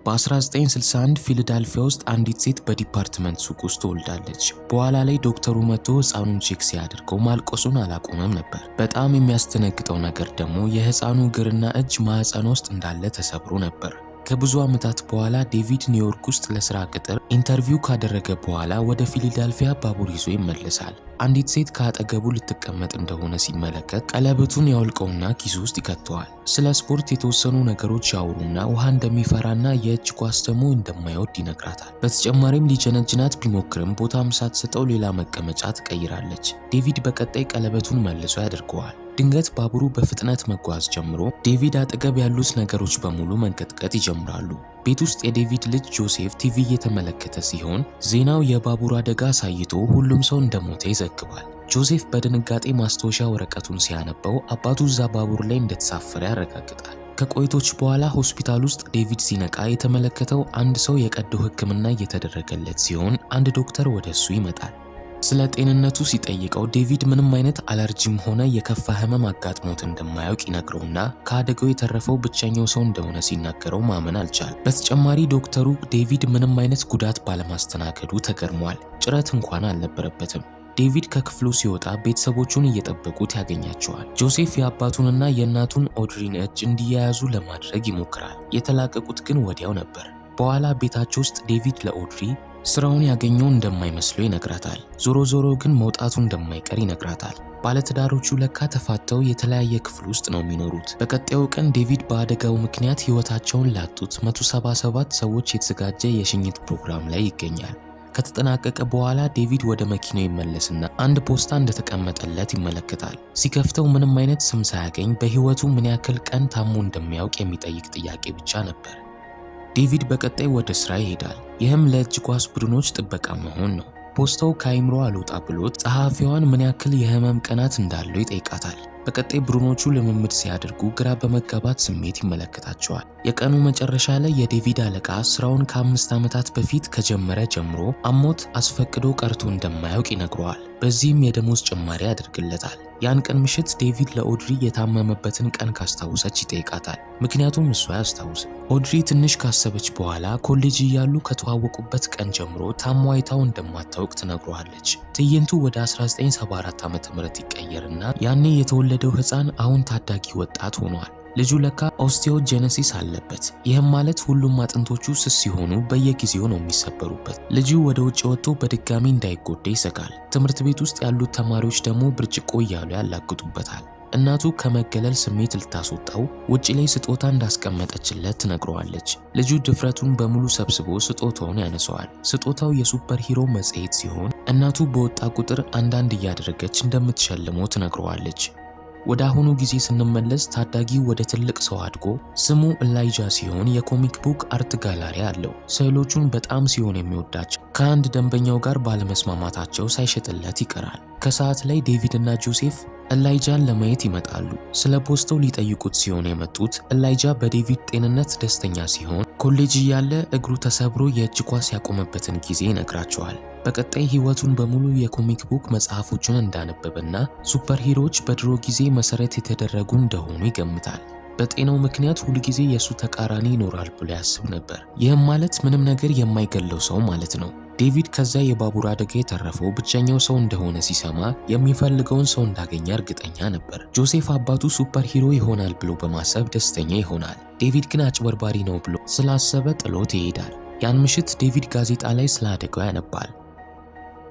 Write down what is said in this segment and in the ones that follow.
በ1961 ፊላዳልፊያ ውስጥ አንዲት ሴት በ department ሱቅ ውስጥ ትወልዳለች። በኋላ ላይ ዶክተሩ መጥቶ ሕፃኑን check ሲያደርገው ማልቀሱን አላቆመም ነበር። በጣም የሚያስደነግጠው ነገር ደግሞ የሕፃኑ እግርና እጅ ማህፀኗ ውስጥ እንዳለ ተሰብሮ ነበር። ከብዙ ዓመታት በኋላ ዴቪድ ኒውዮርክ ውስጥ ለስራ ቅጥር interview ካደረገ በኋላ ወደ ፊላዳልፊያ ባቡር ይዞ ይመለሳል። አንዲት ሴት ከአጠገቡ ልትቀመጥ እንደሆነ ሲመለከት ቀለበቱን ያወልቀውና ኪሱ ውስጥ ይከተዋል። ስለ ስፖርት የተወሰኑ ነገሮች ያወሩና ውሃ እንደሚፈራና የእጅ ኳስ ደግሞ እንደማይወድ ይነግራታል። በተጨማሪም ሊጀነጅናት ቢሞክርም ቦታም ሳትሰጠው ሌላ መቀመጫ ትቀይራለች። ዴቪድ በቀጣይ ቀለበቱን መልሶ ያደርገዋል። ድንገት ባቡሩ በፍጥነት መጓዝ ጀምሮ ዴቪድ አጠገብ ያሉት ነገሮች በሙሉ መንቀጥቀጥ ይጀምራሉ። ቤት ውስጥ የዴቪድ ልጅ ጆሴፍ ቲቪ እየተመለከተ ሲሆን ዜናው የባቡር አደጋ አሳይቶ ሁሉም ሰው እንደሞተ ይዘግባል። ጆሴፍ በድንጋጤ ማስታወሻ ወረቀቱን ሲያነበው አባቱ እዛ ባቡር ላይ እንደተሳፈረ ያረጋግጣል። ከቆይታዎች በኋላ ሆስፒታል ውስጥ ዴቪድ ሲነቃ የተመለከተው አንድ ሰው የቀዶ ሕክምና እየተደረገለት ሲሆን አንድ ዶክተር ወደ እሱ ይመጣል። ስለ ጤንነቱ ሲጠይቀው ዴቪድ ምንም አይነት አለርጂም ሆነ የከፋ ህመም አጋጥሞት እንደማያውቅ ይነግረውና ከአደጋው የተረፈው ብቸኛው ሰው እንደሆነ ሲናገረው ማመን አልቻለም። በተጨማሪ ዶክተሩ ዴቪድ ምንም አይነት ጉዳት ባለማስተናገዱ ተገርሟል። ጭረት እንኳን አልነበረበትም። ዴቪድ ከክፍሉ ሲወጣ ቤተሰቦቹን እየጠበቁት ያገኛቸዋል። ጆሴፍ የአባቱንና የእናቱን ኦድሪን እጅ እንዲያያዙ ለማድረግ ይሞክራል። የተላቀቁት ግን ወዲያው ነበር። በኋላ ቤታቸው ውስጥ ዴቪድ ለኦድሪ ስራውን ያገኘው እንደማይመስለው ይነግራታል። ዞሮ ዞሮ ግን መውጣቱ እንደማይቀር ይነግራታል። ባለትዳሮቹ ለካ ተፋተው የተለያየ ክፍል ውስጥ ነው የሚኖሩት። በቀጣዩ ቀን ዴቪድ በአደጋው ምክንያት ህይወታቸውን ላጡት 177 ሰዎች የተዘጋጀ የሽኝት ፕሮግራም ላይ ይገኛል። ከተጠናቀቀ በኋላ ዴቪድ ወደ መኪናው ይመለስና አንድ ፖስታ እንደተቀመጠለት ይመለከታል። ሲከፍተው ምንም አይነት ስም ሳያገኝ በህይወቱ ምን ያክል ቀን ታሞ እንደሚያውቅ የሚጠይቅ ጥያቄ ብቻ ነበር። ዴቪድ በቀጣይ ወደ ስራ ይሄዳል። ይህም ለእጅ ኳስ ቡድኖች ጥበቃ መሆን ነው። ፖስታው ከአይምሮ አልወጣ ብሎት ጸሐፊዋን ምን ያክል የህመም ቀናት እንዳለው ይጠይቃታል። በቀጣይ ቡድኖቹ ልምምድ ሲያደርጉ ግራ በመጋባት ስሜት ይመለከታቸዋል። የቀኑ መጨረሻ ላይ የዴቪድ አለቃ ስራውን ከ5 ዓመታት በፊት ከጀመረ ጀምሮ አሞት አስፈቅዶ ቀርቶ እንደማያውቅ ይነግረዋል። በዚህም የደሞዝ ጭማሪ ያደርግለታል። ያን ቀን ምሽት ዴቪድ ለኦድሪ የታመመበትን ቀን ካስታወሰች ይጠይቃታል። ምክንያቱም እሱ አያስታውስም። ኦድሪ ትንሽ ካሰበች በኋላ ኮሌጅ እያሉ ከተዋወቁበት ቀን ጀምሮ ታሞ አይታው እንደማታውቅ ትነግረዋለች። ትዕይንቱ ወደ 1974 ዓ.ም ይቀየርና ያኔ የተወለደው ሕፃን አሁን ታዳጊ ወጣት ሆኗል። ልጁ ለካ osteogenesis አለበት። ይህም ማለት ሁሉም አጥንቶቹ ስስ ሲሆኑ በየጊዜው ነው የሚሰበሩበት። ልጁ ወደ ውጭ ወጥቶ በድጋሚ እንዳይጎዳ ይሰጋል። ትምህርት ቤት ውስጥ ያሉት ተማሪዎች ደግሞ ብርጭቆ እያሉ ያላግጡበታል። እናቱ ከመገለል ስሜት ልታስወጣው ውጭ ላይ ስጦታ እንዳስቀመጠችለት ትነግረዋለች። ልጁ ድፍረቱን በሙሉ ሰብስቦ ስጦታውን ያነሰዋል። ስጦታው የ super hero መጽሔት ሲሆን እናቱ በወጣ ቁጥር አንዳንድ እያደረገች እንደምትሸልመው ትነግረዋለች። ወደ አሁኑ ጊዜ ስንመለስ ታዳጊው ወደ ትልቅ ሰው አድጎ ስሙ ኤላይጃ ሲሆን የ comic book art gallery አለው። ስዕሎቹን በጣም ሲሆን የሚወዳቸው ከአንድ ደንበኛው ጋር ባለመስማማታቸው ሳይሸጥለት ይቀራል። ከሰዓት ላይ ዴቪድ እና ጆሴፍ ኤላይጃን ለማየት ይመጣሉ። ስለ ፖስታው ሊጠይቁት ሲሆን የመጡት ኤላይጃ በዴቪድ ጤንነት ደስተኛ ሲሆን ኮሌጅ እያለ እግሩ ተሰብሮ የእጅ ኳስ ያቆመበትን ጊዜ ይነግራቸዋል። በቀጣይ ህይወቱን በሙሉ የ comic book መጽሐፎችን እንዳነበበና super hero ዎች በድሮ ጊዜ መሰረት የተደረጉ እንደሆኑ ይገምታል። በጤናው ምክንያት ሁልጊዜ የእሱ ተቃራኒ ይኖራል ብሎ ያስብ ነበር። ይህም ማለት ምንም ነገር የማይገለው ሰው ማለት ነው። ዴቪድ ከዛ የባቡር አደጋ የተረፈው ብቸኛው ሰው እንደሆነ ሲሰማ የሚፈልገውን ሰው እንዳገኘ እርግጠኛ ነበር። ጆሴፍ አባቱ super hero ይሆናል ብሎ በማሰብ ደስተኛ ይሆናል። ዴቪድ ግን አጭበርባሪ ነው ብሎ ስላሰበ ጥሎት ይሄዳል። ያን ምሽት ዴቪድ ጋዜጣ ላይ ስለ አደጋው ያነባል።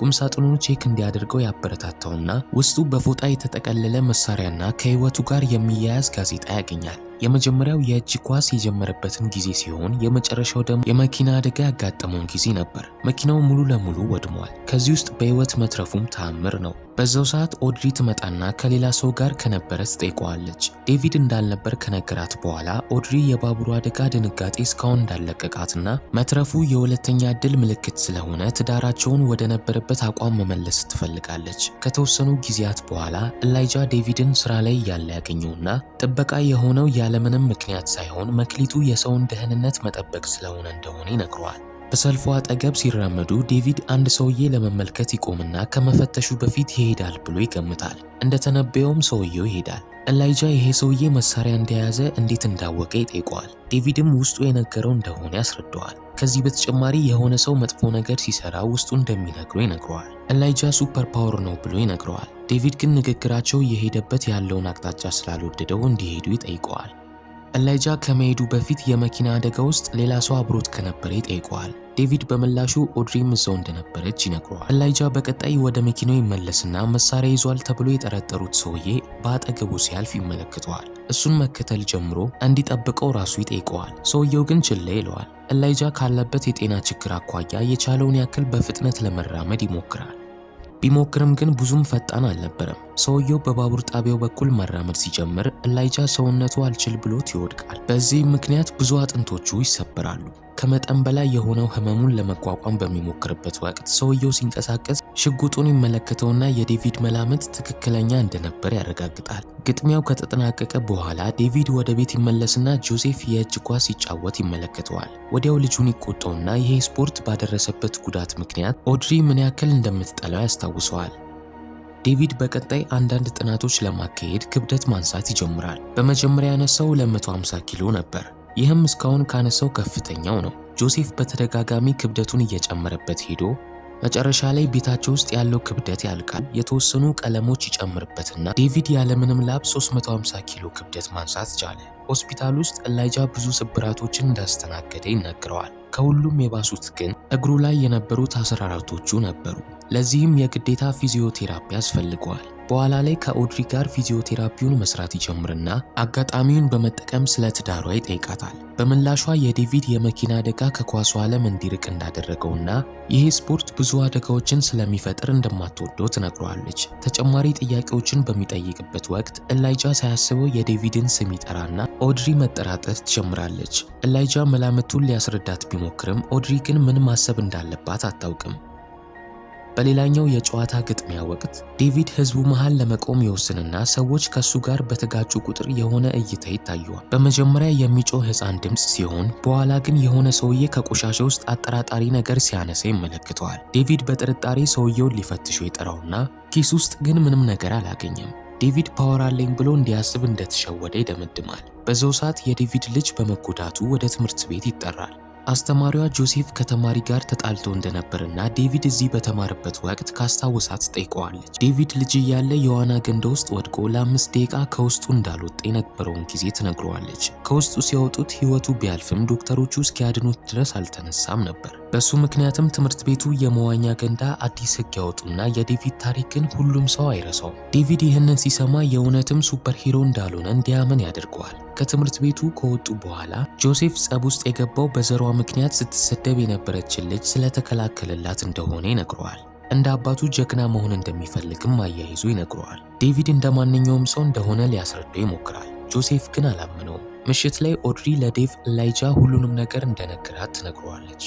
ቁም ሳጥኑን check እንዲያደርገው ያበረታታውና ውስጡ በፎጣ የተጠቀለለ መሳሪያና ከህይወቱ ጋር የሚያያዝ ጋዜጣ ያገኛል። የመጀመሪያው የእጅ ኳስ የጀመረበትን ጊዜ ሲሆን የመጨረሻው ደግሞ የመኪና አደጋ ያጋጠመውን ጊዜ ነበር። መኪናው ሙሉ ለሙሉ ወድሟል። ከዚህ ውስጥ በህይወት መትረፉም ተአምር ነው። በዛው ሰዓት ኦድሪ ትመጣና ከሌላ ሰው ጋር ከነበረ ትጠይቀዋለች። ዴቪድ እንዳልነበር ከነገራት በኋላ ኦድሪ የባቡሩ አደጋ ድንጋጤ እስካሁን እንዳለቀቃትና መትረፉ የሁለተኛ ዕድል ምልክት ስለሆነ ትዳራቸውን ወደ ነበረበት አቋም መመለስ ትፈልጋለች። ከተወሰኑ ጊዜያት በኋላ ኤላይጃ ዴቪድን ስራ ላይ እያለ ያገኘውና ጥበቃ የሆነው ያለምንም ምክንያት ሳይሆን መክሊቱ የሰውን ደህንነት መጠበቅ ስለሆነ እንደሆነ ይነግረዋል። በሰልፉ አጠገብ ሲራመዱ ዴቪድ አንድ ሰውዬ ለመመልከት ይቆምና ከመፈተሹ በፊት ይሄዳል ብሎ ይገምታል። እንደተነበየውም ሰውየው ይሄዳል። ኤላይጃ ይሄ ሰውዬ መሳሪያ እንደያዘ እንዴት እንዳወቀ ይጠይቀዋል። ዴቪድም ውስጡ የነገረው እንደሆነ ያስረዳዋል። ከዚህ በተጨማሪ የሆነ ሰው መጥፎ ነገር ሲሰራ ውስጡ እንደሚነግረው ይነግረዋል። ኤላይጃ super power ነው ብሎ ይነግረዋል። ዴቪድ ግን ንግግራቸው እየሄደበት ያለውን አቅጣጫ ስላልወደደው እንዲሄዱ ይጠይቀዋል። ኤላይጃ ከመሄዱ በፊት የመኪና አደጋ ውስጥ ሌላ ሰው አብሮት ከነበረ ይጠይቀዋል። ዴቪድ በምላሹ ኦድሪም እዛው እንደነበረች ይነግረዋል። ኤላይጃ በቀጣይ ወደ መኪናው ይመለስና መሳሪያ ይዟል ተብሎ የጠረጠሩት ሰውዬ በአጠገቡ ሲያልፍ ይመለከተዋል። እሱን መከተል ጀምሮ እንዲጠብቀው ራሱ ይጠይቀዋል። ሰውየው ግን ችላ ይለዋል። ኤላይጃ ካለበት የጤና ችግር አኳያ የቻለውን ያክል በፍጥነት ለመራመድ ይሞክራል። ቢሞክርም ግን ብዙም ፈጣን አልነበረም። ሰውየው በባቡር ጣቢያው በኩል መራመድ ሲጀምር ኤላይጃ ሰውነቱ አልችል ብሎት ይወድቃል። በዚህ ምክንያት ብዙ አጥንቶቹ ይሰበራሉ። ከመጠን በላይ የሆነው ህመሙን ለመቋቋም በሚሞክርበት ወቅት ሰውየው ሲንቀሳቀስ ሽጉጡን ይመለከተውና የዴቪድ መላምት ትክክለኛ እንደነበር ያረጋግጣል። ግጥሚያው ከተጠናቀቀ በኋላ ዴቪድ ወደ ቤት ይመለስና ጆሴፍ የእጅ ኳስ ሲጫወት ይመለከተዋል። ወዲያው ልጁን ይቆጣውና ይሄ ስፖርት ባደረሰበት ጉዳት ምክንያት ኦድሪ ምን ያክል እንደምትጠላው ያስታውሰዋል። ዴቪድ በቀጣይ አንዳንድ ጥናቶች ለማካሄድ ክብደት ማንሳት ይጀምራል። በመጀመሪያ ያነሳው 250 ኪሎ ነበር። ይህም እስካሁን ካነሳው ከፍተኛው ነው። ጆሴፍ በተደጋጋሚ ክብደቱን እየጨመረበት ሄዶ መጨረሻ ላይ ቤታቸው ውስጥ ያለው ክብደት ያልቃል። የተወሰኑ ቀለሞች ይጨምርበትና ዴቪድ ያለምንም ላብ 350 ኪሎ ክብደት ማንሳት ቻለ። ሆስፒታል ውስጥ ኤላይጃ ብዙ ስብራቶችን እንዳስተናገደ ይነግረዋል። ከሁሉም የባሱት ግን እግሩ ላይ የነበሩት 14ቶቹ ነበሩ። ለዚህም የግዴታ ፊዚዮቴራፒ ያስፈልገዋል። በኋላ ላይ ከኦድሪ ጋር ፊዚዮቴራፒውን መስራት ይጀምርና አጋጣሚውን በመጠቀም ስለ ትዳሯ ይጠይቃታል። በምላሿ የዴቪድ የመኪና አደጋ ከኳሱ ዓለም እንዲርቅ እንዳደረገውና ይሄ ስፖርት ብዙ አደጋዎችን ስለሚፈጥር እንደማትወደው ትነግረዋለች። ተጨማሪ ጥያቄዎችን በሚጠይቅበት ወቅት ኤላይጃ ሳያስበው የዴቪድን ስም ይጠራና ኦድሪ መጠራጠር ትጀምራለች። ኤላይጃ መላምቱን ሊያስረዳት ቢሞክርም ኦድሪ ግን ምን ማሰብ እንዳለባት አታውቅም። በሌላኛው የጨዋታ ግጥሚያ ወቅት ዴቪድ ህዝቡ መሃል ለመቆም ይወስንና ሰዎች ከሱ ጋር በተጋጩ ቁጥር የሆነ እይታ ይታየዋል። በመጀመሪያ የሚጮህ ህፃን ድምፅ ሲሆን በኋላ ግን የሆነ ሰውዬ ከቆሻሻ ውስጥ አጠራጣሪ ነገር ሲያነሳ ይመለከተዋል። ዴቪድ በጥርጣሬ ሰውየውን ሊፈትሸው ይጠራውና ኪስ ውስጥ ግን ምንም ነገር አላገኘም። ዴቪድ power አለኝ ብሎ እንዲያስብ እንደተሸወደ ይደመድማል። በዛው ሰዓት የዴቪድ ልጅ በመጎዳቱ ወደ ትምህርት ቤት ይጠራል። አስተማሪዋ ጆሴፍ ከተማሪ ጋር ተጣልቶ እንደነበርና ዴቪድ እዚህ በተማረበት ወቅት ካስታወሳት ጠይቀዋለች። ዴቪድ ልጅ እያለ የዋና ገንዳ ውስጥ ወድቆ ለ5 ደቂቃ ከውስጡ እንዳልወጣ የነበረውን ጊዜ ትነግረዋለች። ከውስጡ ሲያወጡት ህይወቱ ቢያልፍም ዶክተሮቹ እስኪያድኑት ድረስ አልተነሳም ነበር። በሱ ምክንያትም ትምህርት ቤቱ የመዋኛ ገንዳ አዲስ ህግ ያወጡና የዴቪድ ታሪክ ግን ሁሉም ሰው አይረሳውም። ዴቪድ ይህንን ሲሰማ የእውነትም super hero እንዳልሆነ እንዲያምን ያደርገዋል። ከትምህርት ቤቱ ከወጡ በኋላ ጆሴፍ ጸብ ውስጥ የገባው በዘሯ ምክንያት ስትሰደብ የነበረችን ልጅ ስለተከላከለላት እንደሆነ ይነግረዋል። እንደ አባቱ ጀግና መሆን እንደሚፈልግም አያይዞ ይነግረዋል። ዴቪድ እንደ ማንኛውም ሰው እንደሆነ ሊያስረዳው ይሞክራል። ጆሴፍ ግን አላመነውም። ምሽት ላይ ኦድሪ ለዴቭ ኤላይጃ ሁሉንም ነገር እንደነገራት ትነግረዋለች።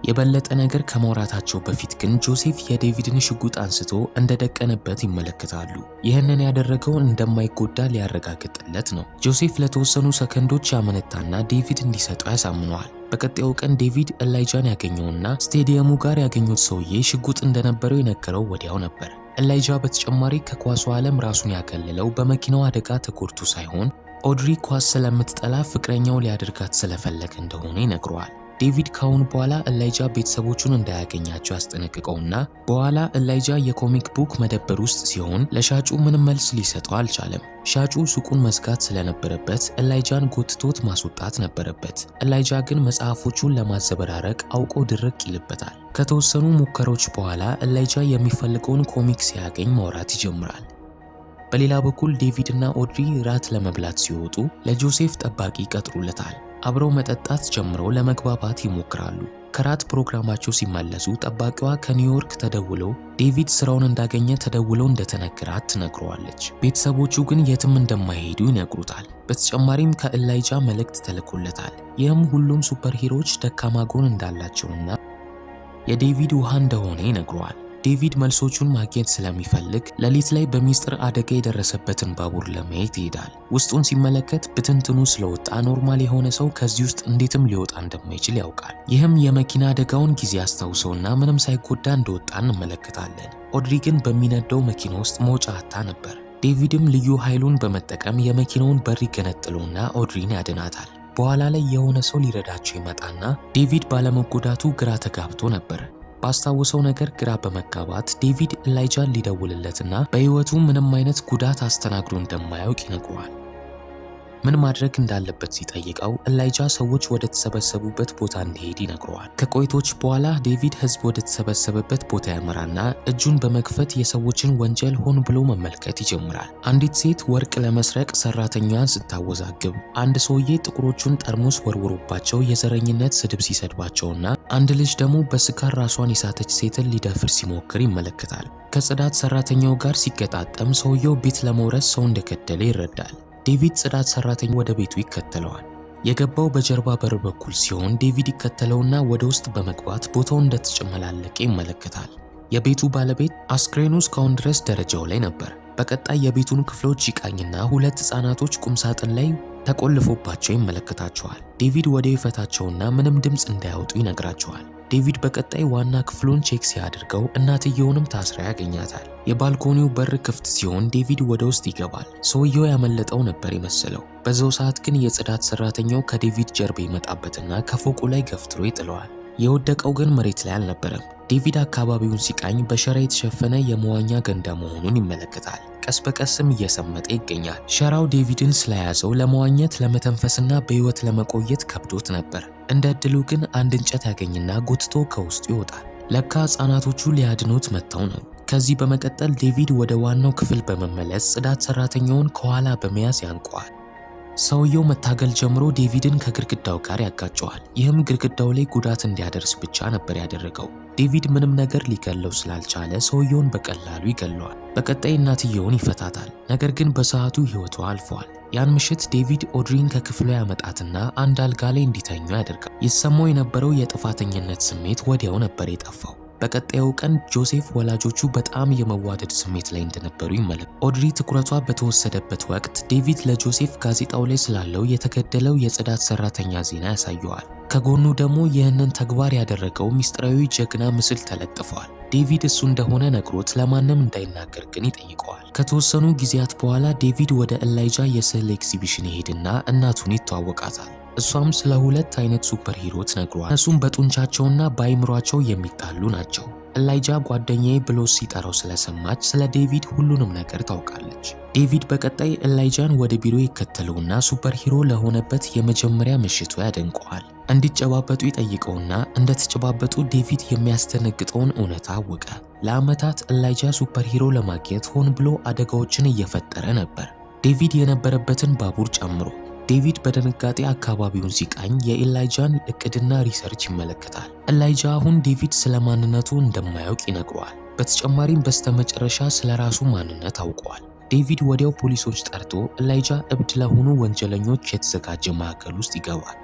የበለጠ ነገር ከማውራታቸው በፊት ግን ጆሴፍ የዴቪድን ሽጉጥ አንስቶ እንደደቀነበት ይመለከታሉ። ይህንን ያደረገው እንደማይጎዳ ሊያረጋግጥለት ነው። ጆሴፍ ለተወሰኑ ሰከንዶች ያመነታና ዴቪድ እንዲሰጠው ያሳምነዋል። በቀጣዩ ቀን ዴቪድ ኤላይጃን ያገኘውና ስቴዲየሙ ጋር ያገኙት ሰውዬ ሽጉጥ እንደነበረው የነገረው ወዲያው ነበር። ኤላይጃ በተጨማሪ ከኳሱ ዓለም ራሱን ያገለለው በመኪናው አደጋ ተጎድቶ ሳይሆን ኦድሪ ኳስ ስለምትጠላ ፍቅረኛው ሊያደርጋት ስለፈለገ እንደሆነ ይነግረዋል። ዴቪድ ካሁን በኋላ ኤላይጃ ቤተሰቦቹን እንዳያገኛቸው ያስጠነቅቀውና በኋላ ኤላይጃ የ comic book መደብር ውስጥ ሲሆን ለሻጩ ምንም መልስ ሊሰጠው አልቻለም። ሻጩ ሱቁን መዝጋት ስለነበረበት ኤላይጃን ጎትቶት ማስወጣት ነበረበት። ኤላይጃ ግን መጽሐፎቹን ለማዘበራረቅ አውቆ ድርቅ ይልበታል። ከተወሰኑ ሙከራዎች በኋላ ኤላይጃ የሚፈልገውን comic ሲያገኝ ማውራት ይጀምራል። በሌላ በኩል ዴቪድ እና ኦድሪ ራት ለመብላት ሲወጡ ለጆሴፍ ጠባቂ ይቀጥሩለታል። አብረው መጠጣት ጀምረው ለመግባባት ይሞክራሉ። ከራት ፕሮግራማቸው ሲመለሱ ጠባቂዋ ከኒውዮርክ ተደውለው ዴቪድ ስራውን እንዳገኘ ተደውለው እንደተነገራት ትነግረዋለች። ቤተሰቦቹ ግን የትም እንደማይሄዱ ይነግሩታል። በተጨማሪም ከኤላይጃ መልእክት ተልኮለታል። ይህም ሁሉም super hero ዎች ደካማ ጎን እንዳላቸውና የዴቪድ ውሃ እንደሆነ ይነግረዋል። ዴቪድ መልሶቹን ማግኘት ስለሚፈልግ ሌሊት ላይ በሚስጥር አደጋ የደረሰበትን ባቡር ለማየት ይሄዳል። ውስጡን ሲመለከት ብትንትኑ ስለወጣ normal የሆነ ሰው ከዚህ ውስጥ እንዴትም ሊወጣ እንደማይችል ያውቃል። ይህም የመኪና አደጋውን ጊዜ አስታውሰውና ምንም ሳይጎዳ እንደወጣ እንመለከታለን። ኦድሪ ግን በሚነደው መኪና ውስጥ መውጫ አጥታ ነበር። ዴቪድም ልዩ ኃይሉን በመጠቀም የመኪናውን በር ይገነጥለውና ኦድሪን ያድናታል። በኋላ ላይ የሆነ ሰው ሊረዳቸው ይመጣና ዴቪድ ባለመጎዳቱ ግራ ተጋብቶ ነበር። ባስታወሰው ነገር ግራ በመጋባት ዴቪድ ኤላይጃን ሊደውልለትና በሕይወቱ ምንም አይነት ጉዳት አስተናግዶ እንደማያውቅ ይነግረዋል። ምን ማድረግ እንዳለበት ሲጠይቀው ኤላይጃ ሰዎች ወደ ተሰበሰቡበት ቦታ እንዲሄድ ይነግረዋል። ከቆይታዎች በኋላ ዴቪድ ሕዝብ ወደ ተሰበሰበበት ቦታ ያመራና እጁን በመክፈት የሰዎችን ወንጀል ሆን ብሎ መመልከት ይጀምራል። አንዲት ሴት ወርቅ ለመስረቅ ሰራተኛዋን ስታወዛግብ፣ አንድ ሰውዬ ጥቁሮቹን ጠርሙስ ወርውሮባቸው የዘረኝነት ስድብ ሲሰድባቸውና አንድ ልጅ ደግሞ በስካር ራሷን የሳተች ሴትን ሊደፍር ሲሞክር ይመለከታል። ከጽዳት ሰራተኛው ጋር ሲገጣጠም ሰውየው ቤት ለመውረስ ሰው እንደገደለ ይረዳል። ዴቪድ ጽዳት ሰራተኛ ወደ ቤቱ ይከተለዋል። የገባው በጀርባ በር በኩል ሲሆን ዴቪድ ይከተለውና ወደ ውስጥ በመግባት ቦታው እንደተጨመላለቀ ይመለከታል። የቤቱ ባለቤት አስክሬኑ እስካሁን ድረስ ደረጃው ላይ ነበር። በቀጣይ የቤቱን ክፍሎች ይቃኝና ሁለት ሕፃናቶች ቁምሳጥን ላይ ተቆልፎባቸው ይመለከታቸዋል። ዴቪድ ወደ ይፈታቸውና ምንም ድምፅ እንዳያወጡ ይነግራቸዋል። ዴቪድ በቀጣይ ዋና ክፍሉን check ሲያደርገው እናትየውንም ታስራ ያገኛታል። የ balcony ው በር ክፍት ሲሆን ዴቪድ ወደ ውስጥ ይገባል። ሰውየው ያመለጠው ነበር የመሰለው። በዛው ሰዓት ግን የጽዳት ሰራተኛው ከዴቪድ ጀርባ ይመጣበትና ከፎቁ ላይ ገፍትሮ ይጥለዋል። የወደቀው ግን መሬት ላይ አልነበረም። ዴቪድ አካባቢውን ሲቃኝ በሸራ የተሸፈነ የመዋኛ ገንዳ መሆኑን ይመለከታል። ቀስ በቀስም እየሰመጠ ይገኛል። ሸራው ዴቪድን ስለያዘው ለመዋኘት ለመተንፈስና በሕይወት ለመቆየት ከብዶት ነበር። እንደ ዕድሉ ግን አንድ እንጨት ያገኝና ጎትቶ ከውስጡ ይወጣል። ለካ ሕፃናቶቹ ሊያድኑት መጥተው ነው። ከዚህ በመቀጠል ዴቪድ ወደ ዋናው ክፍል በመመለስ ጽዳት ሰራተኛውን ከኋላ በመያዝ ያንቀዋል። ሰውየው መታገል ጀምሮ ዴቪድን ከግድግዳው ጋር ያጋጨዋል። ይህም ግድግዳው ላይ ጉዳት እንዲያደርስ ብቻ ነበር ያደረገው። ዴቪድ ምንም ነገር ሊገለው ስላልቻለ ሰውየውን በቀላሉ ይገለዋል። በቀጣይ እናትየውን ይፈታታል። ነገር ግን በሰዓቱ ሕይወቷ አልፏል። ያን ምሽት ዴቪድ ኦድሪን ከክፍሏ ያመጣትና አንድ አልጋ ላይ እንዲተኙ ያደርጋል። ይሰማው የነበረው የጥፋተኝነት ስሜት ወዲያው ነበር የጠፋው። በቀጣዩ ቀን ጆሴፍ ወላጆቹ በጣም የመዋደድ ስሜት ላይ እንደነበሩ ይመለከታል። ኦድሪ ትኩረቷ በተወሰደበት ወቅት ዴቪድ ለጆሴፍ ጋዜጣው ላይ ስላለው የተገደለው የጽዳት ሰራተኛ ዜና ያሳየዋል። ከጎኑ ደግሞ ይህንን ተግባር ያደረገው ሚስጥራዊ ጀግና ምስል ተለጥፏል። ዴቪድ እሱ እንደሆነ ነግሮት ለማንም እንዳይናገር ግን ይጠይቀዋል። ከተወሰኑ ጊዜያት በኋላ ዴቪድ ወደ ኤላይጃ የስዕል ኤግዚቢሽን ይሄድና እናቱን ይተዋወቃታል። እሷም ስለ ሁለት አይነት super hero ትነግረዋል። እነሱም በጡንቻቸውና በአይምሯቸው የሚጣሉ ናቸው። ኤላይጃ ጓደኛዬ ብሎ ሲጠራው ስለሰማች ስለ ዴቪድ ሁሉንም ነገር ታውቃለች። ዴቪድ በቀጣይ ኤላይጃን ወደ ቢሮ ይከተለውና super hero ለሆነበት የመጀመሪያ ምሽቱ ያደንቀዋል። እንዲጨባበጡ ይጠይቀውና እንደተጨባበጡ ዴቪድ የሚያስደነግጠውን እውነታ አወቀ። ለዓመታት ኤላይጃ super hero ለማግኘት ሆን ብሎ አደጋዎችን እየፈጠረ ነበር፣ ዴቪድ የነበረበትን ባቡር ጨምሮ። ዴቪድ በድንጋጤ አካባቢውን ሲቃኝ የኤላይጃን እቅድና research ይመለከታል። ኤላይጃ አሁን ዴቪድ ስለ ማንነቱ እንደማያውቅ ይነግረዋል። በተጨማሪም በስተመጨረሻ ስለ ራሱ ማንነት አውቀዋል። ዴቪድ ወዲያው ፖሊሶች ጠርቶ ኤላይጃ እብድ ለሆኑ ወንጀለኞች የተዘጋጀ ማዕከል ውስጥ ይገባል።